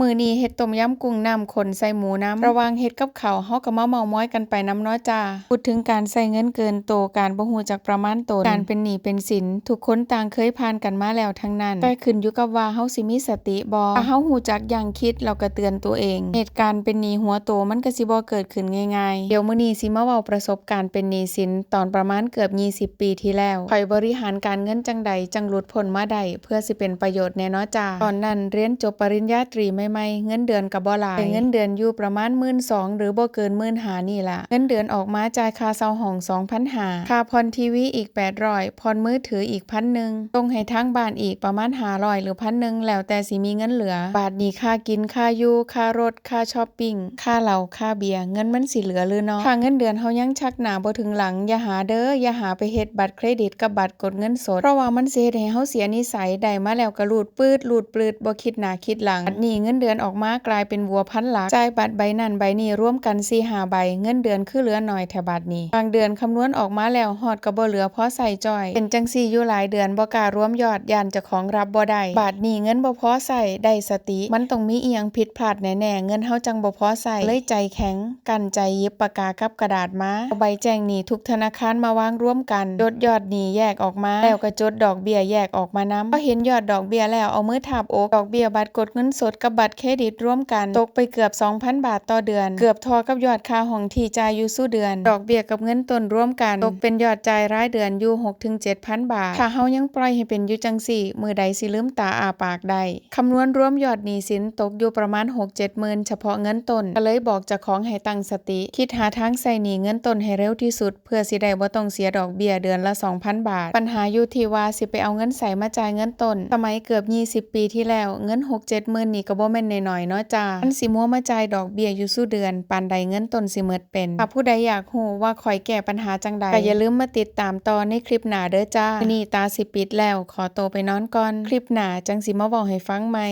ມື້ນີ້ເຮັດຕົ້ມຍຳກຸ້ງນ້ຳຂຸ້ນໃສ່ໝູນຳ. ລະຫວ່າງເຮັດກັບເຂົ້າ ເຮົາກໍມາເມົາະມອຍກັນໄປນຳເນາະຈ້າ. ພູດເຖິງການໃຊ້ເງິນເກີນໂຕ, ການບໍ່ຮູ້ຈັກປະມານຕົນ, ການເປັນໜີ້ເປັນສິນ, ທຸກຄົນຕ່າງເຄີຍຜ່ານກັນມາແລ້ວທັງນັ້ນ, ແຕ່ຂຶ້ນຢູ່ກັບວ່າເຮົາຊິມີສະຕິບໍ່. ຖ້າເຮົາຮູ້ຈັກຢັ້ງຄິດ ແລ້ວກໍເຕືອນຕົວເອງ, ເຫດການເປັນໜີ້ຫົວໂຕມັນກໍຊິບໍ່ເກີດຂຶ້ນງ່າຍໆ. ດຽວມື້ນີ້ຊິມາເວົ້າປະສົບການເປັນໜີ້ສິນ ຕອນປະມານເກືອບຊາວປີທີ່ແລ້ວ, ຂ້ອຍບໍລິຫານການເງິນຈັ່ງໃດຈັ່ງຫຼຸດພົ້ນມາໄດ້ ເພື່ອຊິເປັນປະໂຫຍດແດ່ເນາະຈ້າ. ຕອນນັ້ນຮຽນຈົບປະລິນຍາຕຣີໃໝ່ໆ, ເງິນເດືອນກໍບໍ່ຫຼາຍ, ໄດ້ເງິນເດືອນຢູ່ປະມານໝື່ນສອງ ຫຼື ບໍ່ເກີນໝື່ນຫ້ານີ້ລະ. ເງິນເດືອນອອກມາຈ່າຍຄ່າເຊົ່າຫ້ອງສອງພັນຫ້າ, ຄ່າຜ່ອນທີວີອີກແປດຮ້ອຍ, ຜ່ອນມືຖືອີກພັນໜຶ່ງ, ສົ່ງໃຫ້ທາງບ້ານອີກປະມານຫ້າຮ້ອຍ ຫຼື ພັນໜຶ່ງ ແລ້ວແຕ່ຊິມີເງິນເຫຼືອ. ບາດນີ້ຄ່າກິນ, ຄ່າຢູ່, ຄ່າລົດ, ຄ່າຊັອບປິງ, ຄ່າເຫຼົ້າ, ຄ່າເບຍ, ເງິນມັນຊິເຫຼືອຫຼືເນາະ? ຖ້າເງິນເດືອນເຮົາຍັງຊັກໜ້າບໍ່ເຖິງຫຼັງ, ຢ່າຫາເດີ້, ຢ່າຫາໄປເຮັດບັດເຄຣດິດກັບບັດກົດເງິນສົດ, ເພາະວ່າມັນຊິເຮັດໃຫ້ເຮົາເສຍນິໄສ, ໄດ້ມາແລ້ວກໍຮູດປືດ, ຮູດປືດ, ບໍ່ຄິດໜ້າຄິດຫຼັງ. ບາດນີ້ເງິນເດືອນອອກມາກາຍເປັນວັວພັນຫຼັກ, ຈ່າຍບັດໃບນັ້ນໃບນີ້ລວມກັນສີ່ຫ້າໃບ, ເງິນເດືອນຄືເຫຼືອໜ້ອຍແທ້ບາດນີ້. ບາງເດືອນຄຳນວນອອກມາແລ້ວ ຮອດກໍບໍ່ເຫຼືອພໍໃຊ້ຈ້ອຍ. ເປັນຈັ່ງຊີ້ຢູ່ຫຼາຍເດືອນ, ບໍ່ກ້າລວມຍອດ, ຢ້ານເຈົ້າຂອງຮັບບໍ່ໄດ້. ບາດນີ້ເງິນບໍ່ພໍໃຊ້, ໄດ້ສະຕິ, ມັນຕ້ອງມີອີ່ຫຍັງຜິດພາດແນ່ໆ, ເງິນເຮົາຈັ່ງບໍ່ພໍໃຊ້. ເລີຍໃຈແຂງ, ກັ້ນໃຈຫຍິບປາກາກັບກະດາດມາ, ເອົາໃບແຈ້ງໜີ້ທຸກທະນາຄານມາວາງລວມກັນ, ຈົດຍອດໜີ້ແຍກອອກມາ, ແລ້ວກໍຈົດດອກເບ້ຍແຍກອອກມານຳ. ພໍເຫັນຍອດດອກເບ້ຍແລ້ວ ເອົາມືທາບອົກ, ດອກເບ້ຍບັດກົດເງິນສົດກັບບັດເຄຣດິດລວມກັນ ຕົກໄປເກືອບສອງພັນບາດຕໍ່ເດືອນ, ເກືອບທໍ່ກັບຍອດຄ່າຫ້ອງທີ່ຈ່າຍຢູ່ສູ່ເດືອນ. ດອກເບ້ຍກັບເງິນຕົ້ນລວມກັນ ຕົກເປັນຍອດຈ່າຍລາຍເດືອນຢູ່ຫົກເຖິງເຈັດພັນບາດ. ຖ້າເຮົາຍັງປ່ອຍໃຫ້ເປັນຢູ່ຈັ່ງຊີ້, ມື້ໃດຊິລືມຕາອ້າປາກໄດ້? ຄຳນວນລວມຍອດໜີ້ສິນຕົກຢູ່ປະມານຫົກເຈັດໝື່ນ ສະເພາະເງິນຕົ້ນ, ກໍເລີຍບອກເຈົ້າຂອງໃຫ້ຕັ້ງສະຕິ, ຄິດຫາທາງໃຊ້ໜີ້ເງິນຕົ້ນໃຫ້ເລັວທີ່ສຸດ ເພື່ອຊິໄດ້ບໍ່ຕ້ອງເສຍດອກເບ້ຍເດືອນລະສອງພັນບາດ. ບັນຫາຢູ່ທີ່ວ່າຊິໄປເອົາເງິນໃສມາຈ່າຍເງິນຕົ້ນ. ສະໄໝເກືອບຊາວປີທີ່ແລ້ວ, ເງິນຫົກເຈັດໝື່ນນີ້ກໍບໍ່ແມ່ນນ້ອຍໆເນາະຈ້າ. ຄັນຊິມົວມາຈ່າຍດອກເບ້ຍຢູ່ສູ່ເດືອນ, ປານໃດເງິນຕົ້ນຊິໝົດເປັນ? ຖ້າຜູ້ໃດຢາກຮູ້ວ່າຂ້ອຍແກ້ບັນຫາຈັ່ງໃດ, ກໍຢ່າລືມມາຕິດຕາມຕໍ່ໃນຄລິບໜ້າເດີ້ຈ້າ. ມື້ນີ້ຕາຊິປິດແລ້ວ, ຂໍໂຕໄປນອນກ່ອນ. ຄລິບໜ້າຈັ່ງຊິມາເວົ້າໃຫ້ຟັງໃໝ່.